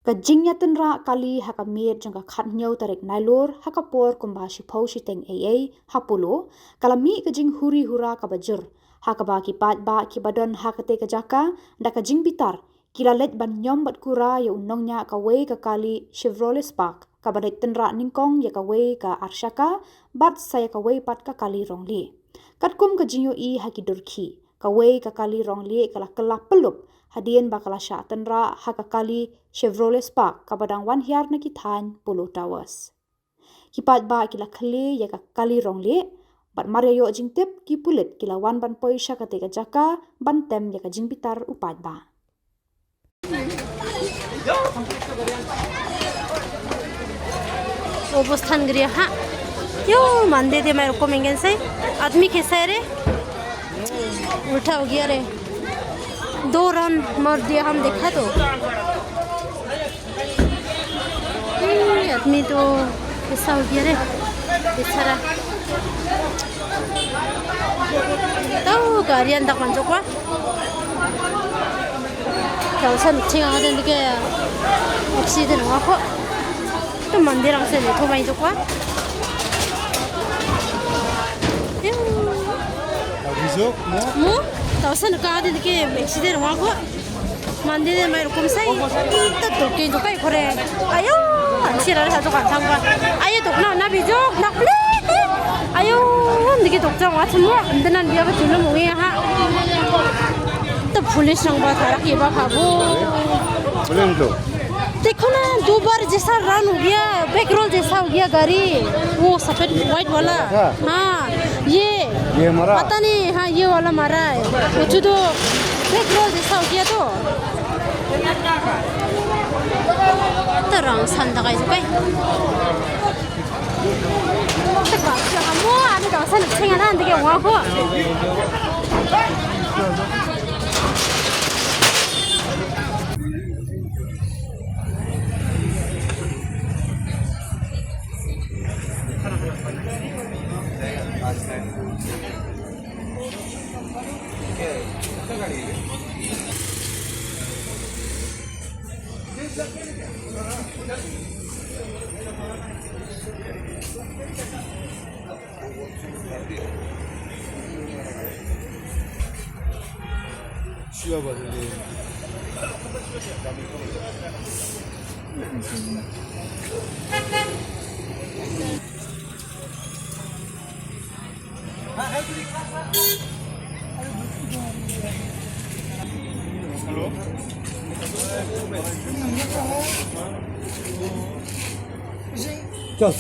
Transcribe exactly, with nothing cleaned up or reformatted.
Ka jingïatynrah kali ha ka miet jong ka khathynñiew tarik Nailur ha ka por kumba shiphew shiteng eiei ha Polo, ka la mih ka jinghuri hura kaba jur, ha kaba ki paidbah kiba don ha katei ka jaka, da ka jingbitar, ki la leit ban ñiom bad kura ïa u nongñiah kawei ka kali Chevrolet Spark, kaba dei tynrah nyngkong ïa kawei ka arshaka, bad sa ïa kawei pat ka kali rong lieh. Katkum ka jingïohi ha ki dur khih, kawei ka kali rong lieh ka la kylla pyllup, hadien ba ka la shah tynrah ha ka kali Chevrolet Spark kaba dang wan hiar na ki thaiñ Polo Towers. Ki paidbah ki la khlieh ïa ka kali rong lieh, bad mar ïa ïoh jingtip, ki pulit ki la wan ban poi sha katei ka jaka ban tem ïa ka jingbitar u paidbah. অবস্থান গিরি হা। यो मांदे दे मेरे को मेंगन से आदमी कैसा है रे? उल्टा हो गया रे। दो राउंड मार दिया हम, देखा तो। ये आदमी तो कैसा हो गया रे बेचारा। Tau gari an dak manjok wa. Tau san ching ang den dike accident wa ko. Tu mandir ang sen tu mai jok wa. Mu? Tau san ka den dike accident wa ko. Mande de mai rukum sai. Ta toke to kai kore. Ayo, an sira ha to kan thang ba. Ayo tok na na bi jok na ple. Ayo, an digi tok jong wa chum wa. Ndenan biya ba chulum wi ha. Ta police nang ba tharak ye ba kha bo. Boleh tu. देखो ना, दो बार जैसा रन हो गया, बैक रोल जैसा हो गया गाड़ी। वो सफेद व्हाइट वाला। हाँ। ये। ये हमारा? पता नहीं, हाँ, ये वाला मारा है। वो तो बैक रोल जैसा हो गया तो। Terang san ta kai kai. Teka, teka mo, ani ka san tsinga nan teka wa ko. चल।